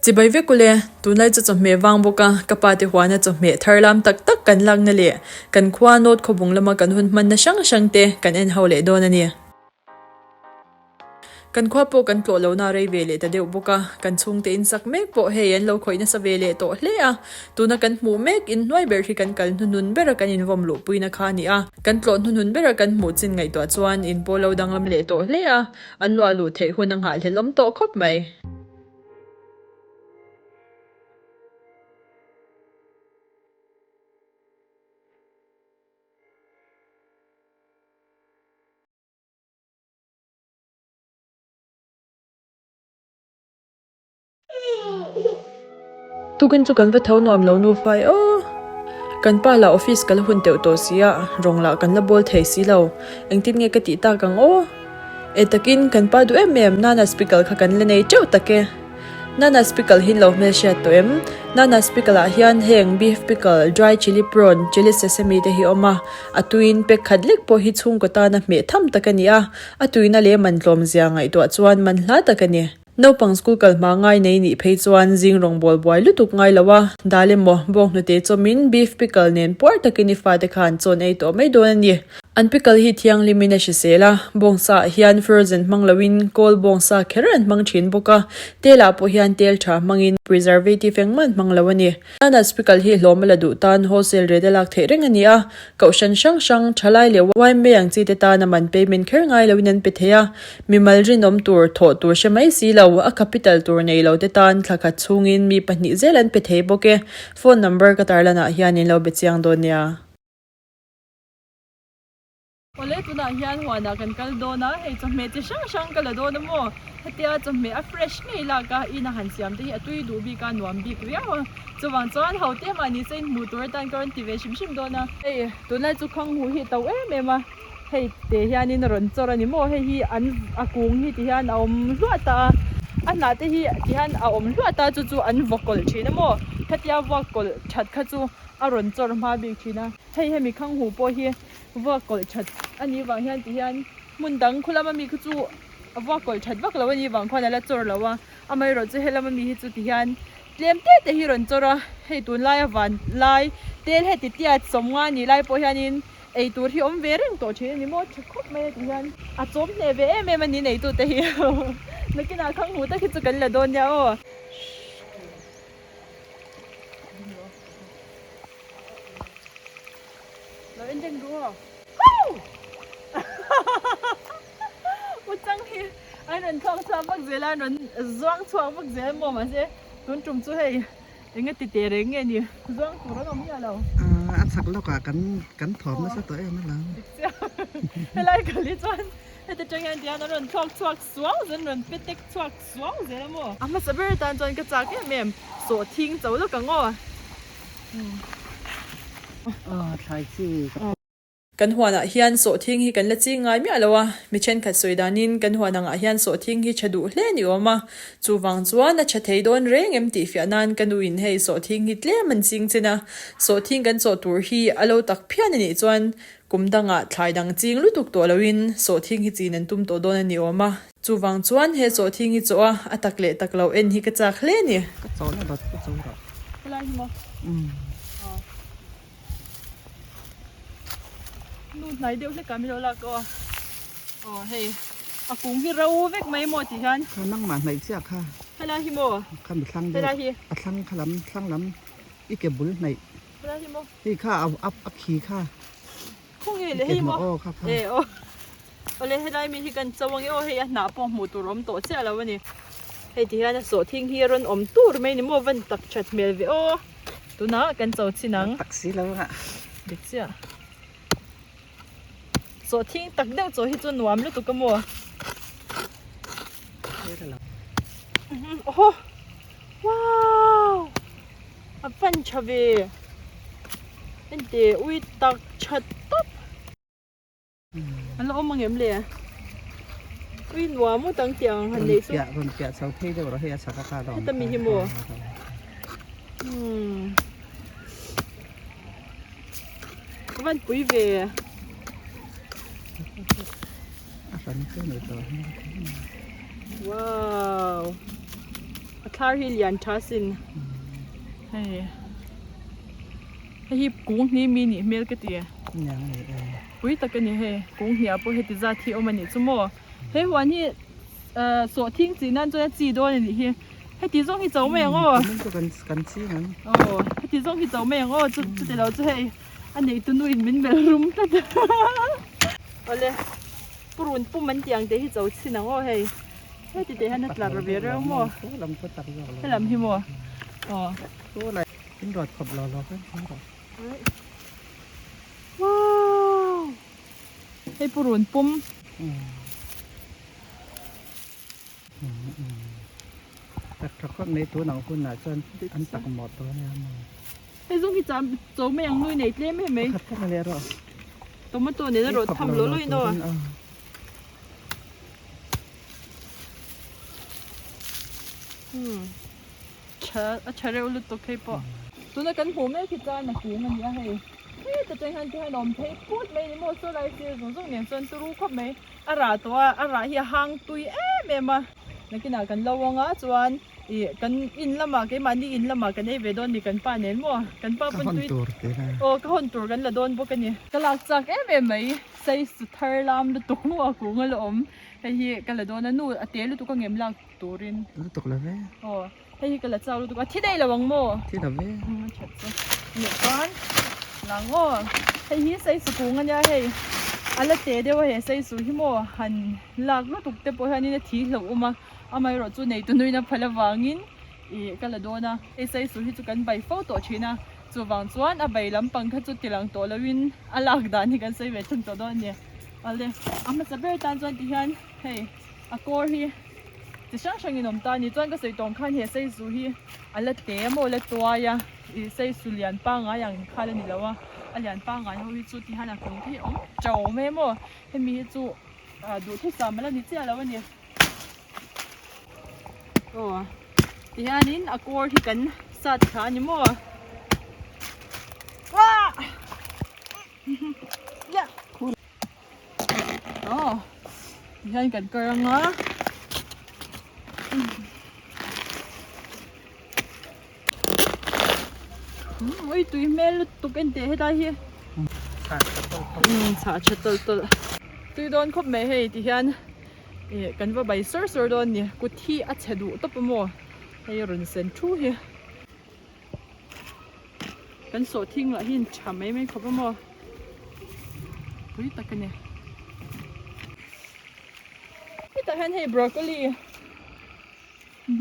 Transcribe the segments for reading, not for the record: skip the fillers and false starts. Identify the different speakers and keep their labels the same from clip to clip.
Speaker 1: Chibai vek ule, tunlai chu chawhmeh vang bawk a, ka pa te huana chawhmeh thar lam tak tak kan lakna leh kan khua North khawbung lama kan hun hmanna hrang hrang te kan en ho leh dawn a ni. Kan khua pawh kan tlawh lohna a rei ve leh ta deuh bawk a, kan chhungte in sak mek pawh hei an lo khawih nasa ve leh tawh hle a, tuna kan hmuh mek in hnuai ber hi kan kal hnuhnun bera kan invawm luhpuina kha a ni a, kan tlawh hnuhnun bera kan hmuh chin ngaihtuah chuan in pawh lo danglam leh tawh hle a, an luah luh theih hun a nghahhlelawm tawh khawp mai. Tukin chu kan va tho nuam lo nufai aw. Kan pa lah office ka la hun teuh tawh si a, rawng lah kan la bawl thei si lo. Engtin nge ka tih tak ang aw? E takin kan pa duh em em, Nana speaker kha kan la nei teuh tak e. Nana pickle hi lo hmelhriat tawh em? Nana pickle ah hian heng beef pickle, dry chilli prawn, chilli sesame te hi a awm a, a tuiin pack khat lek pawh hi chhungkaw tana hmeh tham tak a ni a, a tuina leh man tlawm zia ngaihtuah chuan man hla tak a ni. Naupang school kal hma ngai nei nih phei chuan zing rawngbawl buai lutuk ngai lo a, dal emaw bawnghnute chawmin beef pickle nen puar takin i fate khan chawn ei tawh mai dawn a ni. An pickle hi thianghlimin a hrisel a, bawngsa ah hian frozen hmang loin kawl bawngsa kher an hmang thin bawk a, tel ah pawh hian tel tha hmangin preservative engmah an hmang lo a ni. Nanas pickle hi hlawm a la duh tan wholesale rate a lak theih reng a ni a, kohhran hrang hrang, thalai leh YMA ang chi te tan a man payment kher ngai loin an pe thei a, mimal rinawm tur, thawh tur hre mai si lo, a capital tur nei lo te tan thla khat chhungin mi pahnih zel an pe thei bawk e. Phone number ka tarlanah hian in lo be chiang dawn nia. Awle tunah hian huanah kan kal dawn a, hei chawhmeh chi hrang hrang ka la dawn a maw? Hetia chawhmeh a fresh ngei lak a, ina han siam te hi a tui duh bik a, nuam bik riau a. Chuvang chuan ho te mahni se inhmuh tur atan ka rawn ti ve hrim hrim dawn a. Hei tunlai chu khawnghu hi a to em em a, hei te hianin a rawn chawr a ni maw? Hei hi an a kung hi ti hian a awm hluah ta a, a hnah te hi ti hian a awm hluah ta chu chu an vaw kawlh thin a maw? Hetia vuak kawlh that kha chu a rawn chawr hma bik thin a. Hei hemi khanghu pawh hi vuak kawlh that a nih vang hian ti hian hmun dang khu lama mi khu chu vuak kawlh that vak lo a nih vang khuan a la chawr lo a, amaherawh chu helama mi hi chu ti hian tlem te te hi rawn chawr a, hei tunlaia van lai tel heti tiat sawmnga nih lai pawh hianin ei tur hi awm ve reng tawh thin a ni maw tha khawp mai a ti hian a chawm hneh ve em em a ni neitute hi nakinah khanghu tak hi chu kan la dawn nia aw. Lo en reng ru aw. U chang hi an rawn thawk chhuak vak zel a, an rawn zuang chhuak vak zel maw mahse tun tum chu hei eng nge ti teh reng nge ni zuang tur an awm miah lo.
Speaker 2: A chak lawkah kan kan thawm nasa tawh em alawm.
Speaker 1: Dik chiah. Helai kal hi chuan heti tang hian tihian an rawn thawk chhuak suau zel an rawn pe tek chhuak suau zel a maw. A hmasa ber atan chuan ka chak em em sawhthing cho lawk ang aw. Kan huanah hian sawhthing hi kan la ching ngai miah lo a, mi thenkhat sawi danin kan huan angah hian sawhthing hi tha duh hle ni awm a, chuvang chuan a tha thei dawn reng em tih fiah nan ka nuin hei sawhthing hi tlem an ching chin a, sawhthing kan chawh tur hi a lo tak phian a nih chuan kum dangah thlai dang ching lutuk tawh loin sawhthing hi chin an tum tawh dawn a ni awm a, chuvang chuan he sawhthing hi chawh a, a tak leh tak lo en hi ka chak hle a ni.
Speaker 2: Ka chawh na dawt ka chawh rawh.
Speaker 1: Helai hi maw? Nu hnai deuh hlek ah min lo lak aw. Aw hei a kung hi ro vek mai maw tih hian.
Speaker 2: Kha nangmah hnaih chiah kha.
Speaker 1: Helai hi maw?
Speaker 2: Kha mi thlang deuh.
Speaker 1: Helai hi.
Speaker 2: A thlang kha lam thlang lam i ke bul hnaih.
Speaker 1: Helai hi maw?
Speaker 2: Hei kha a a khi kha.
Speaker 1: Khaw nge le hei maw?
Speaker 2: Aw kha kha.
Speaker 1: E aw. Awle helai mi hi kan cho ange aw hei a hnah pawh hmuh tur awm tawh chiah lo a ni. Hei ti hian a sawhthing hi a rawn awm tur mai ni maw van tak that hmel ve aw. Tunah kan cho chin ang.
Speaker 2: Tak si lo a.
Speaker 1: Dik chiah. Sawhthing tak deuh chaw hi chu nuam lutuk a maw. Oho! Wow! A van tha ve. Hente ui tak tha tawp. An la awm ang em le? Ui nuam ngawt ang tiang han nei chu.
Speaker 2: Rawn piah chho phei deuh rawh hei a chhak a kha
Speaker 1: Heta mi hi maw? Ka van pui ve.
Speaker 2: A hran chu nei tawh hi.
Speaker 1: Wow. A thlar hi lian tha sin. Hei. Hei hi kung hni mi nih hmel ka ti. Pui tak a ni hei. Kung hniah pawh heti zat hi awm a nih chu maw. He huan hi sawh thing chi nan chuan a chi dawn a nih hi. Heti zawng hi cho mai ang aw. Aw heti zawng hi cho mai ang aw chu chuti lo chu hei a neitu nu in min melh rum tlat. Awle purun pum an tih ang te hi cho chhin ang aw hei. Heti te hian a tlar ve reuh maw? Helam hi maw? Aw.
Speaker 2: In ruat khawp lo lo khan thing rawh.
Speaker 1: Wow! Hei purun pum.
Speaker 2: Tak tha khawp mai tun ang hunah chuan an tak mawh tawh ania maw.
Speaker 1: Hei zawng hi cham cho mai ang nui nei tlem em mai.
Speaker 2: Pakhat khat a leh rawh.
Speaker 1: Tomato nen a rawh tham lo lo in aw. Tha a tha reuh lutuk hei pawh. Tuna kan hmuh mek hi chuan a kung a ni a hei. Heta tang hian ti hian a awm phei phut mai a ni maw saw lai sir zawng zawng nen chuan turu khawp mai. A rah tawh a, a rah hi a hang tui em em a. Nakinah kan lo ang a chuan ih kan in lamah keimahni in lamah kan ei ve dawn ni kan pa nen maw. Kan pa pawn tui aw ka hawn tur kan la dawn bawk a ni. Ka lak chak em em mai sei su thar lam lutuk maw a kung a la awm. Hei hi ka la dawn a nu a te lutuk a ngem lak turin.
Speaker 2: Lutuk lo ve.
Speaker 1: Aw hei hi ka la chau lutuk a thi daih lo ang maw?
Speaker 2: Thi lo ve.
Speaker 1: Umm a that chu. Nih chuan lang aw hei hi saisu kung ania hei a la te deuh a he saisu hi maw han lak lutuk te pawh hianin a thi hlauh awm a amaherawh chu nei tunuin a phal avangin ih ka la dawn a hei saisu hi chu kan bai fo tawh thin a chuvang chuan a bai lampang kha chu tilang tawh loin a lak dan hi kan sawi ve thung tawh dawn a ni. Awle a hmasa ber tan chuan tihian hei a kawr hi chi hrang hrangin awm ta a ni chuan ka sawi tawng khan he saisu hi a la te maw la tuai a ih saisu lian pangngai ang kha la ni lo a a lian pangngai ho hi chu ti hian a kung te hi a awm teuh mai maw hemi hi chu ah duhthusam a la ni chiah lo a ni aw ti hianin a kawr hi kan sat thla a ni maw ah Aw tihian kan kar anga umm ui tui hmel lutuk en teh helai hi umm chhah tha tawlh tawlh tui dawn khawp mai hei tihian ih kan va bai sawr sawr dawn a ni kut hi a chhe duh tawp a maw hei a rawn sen thu hi. Kan sawhthing lah hi in tha mai mai khawp a maw pui tak a ni hetah hian hei broccoli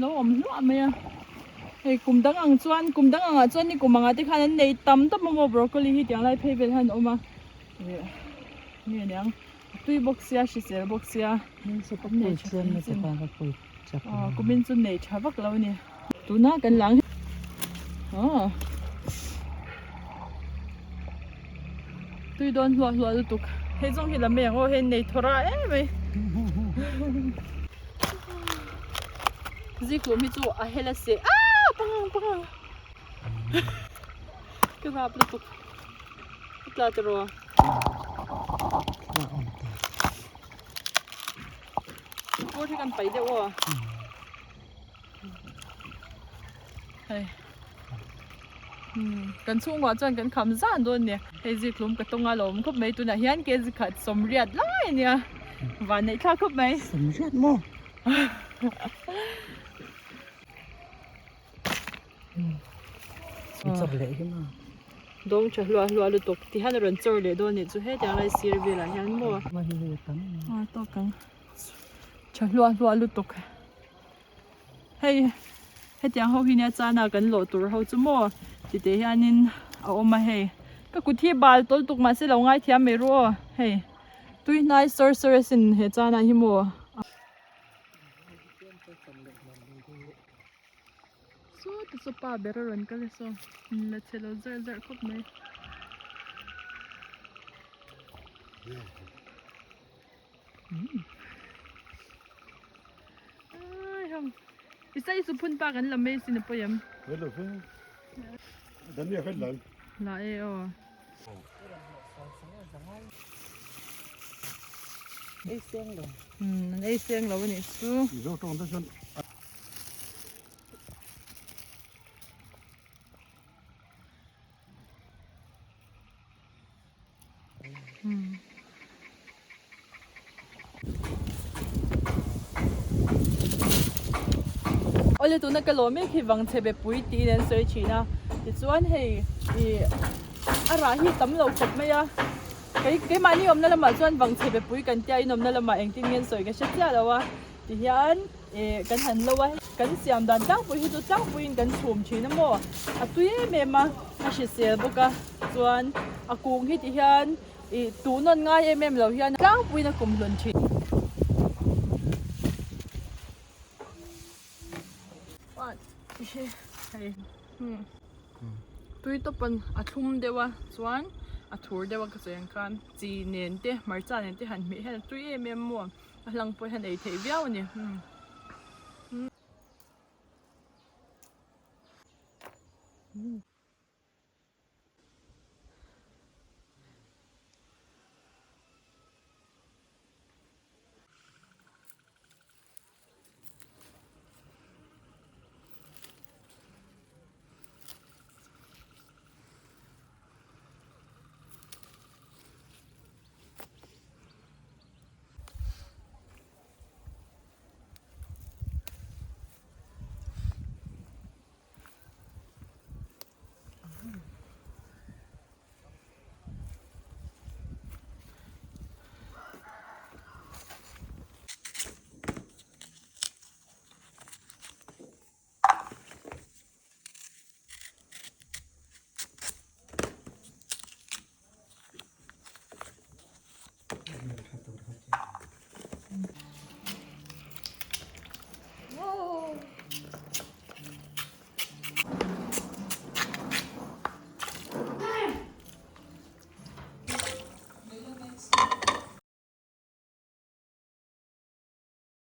Speaker 1: lo awm hluah mai a hei kum dang ang chuan kum dang angah chuan ni kum angah te khan an nei tam tawp a maw broccoli hi tiang lai phei vel hian a awm a ih nge niang a tui bawk sia hrisel bawk sia kumin chu nei tha vak lo a ni. Tuna kan lang aw tui dawn hluah hluah lutuk hei zawng hi la mai ang aw hei nei thaw ra em mai zikhlum hi chu a hel a seh aaa pangang pangang ka rap lutuk ka tla ta rawh kawr hi kan paih deuh aw. Hei kan chhungah chuan kan kham zan dawn a ni hei zikhlum ka tawng a lawm khawp mai tunah hian ke zikhat sawmriat lai a nia van neih thlak khawp mai
Speaker 2: sawmriat maw chawr leh hi maw
Speaker 1: dawng tha hluah hluah lutuk ti hian a rawn chawr leh dawn a nih chu hetiang lai sir velah hian maw a tawk ang tha hluah hluah lutuk. Hei hetiang ho hi nia chana kan lawh tur ho chu maw tite hianin a awm a hei ka kut hi bal tawlh tuk mahse lo ngaithiam mai ru aw hei tui hnai sawr sawr asin he chana hi maw. Sawta saw pa ber a rawn kal a saw la chhe lo zarh zarh khawp mai. Awle tuna ka lawm mek hi vangchhe be pui tiin an sawi thin a, tichuan hei ih a rah hi tam lo khawp mai a, kei keimahni awmna lamah chuan vangchhe be pui kan tia inawmna lamah engtin nge an sawi ka hre chiah lo a, tihian ih kan han lo a, kan siam dan tlangpui hi chu tlangpuiin kan chhum thin a maw, a tui em em a, a hrisel bawk a, chuan a kung hi tihian ih tuh nawn ngai em em lo hian tlangpuiin a kumhlun thin. Tui tawp an a thlum deuh a chuan a thur deuh a ka sawi ang khan chi nen te hmarcha nen te han hmeh hian a tui em em maw a hlang pawh hian ei theih viau a ni.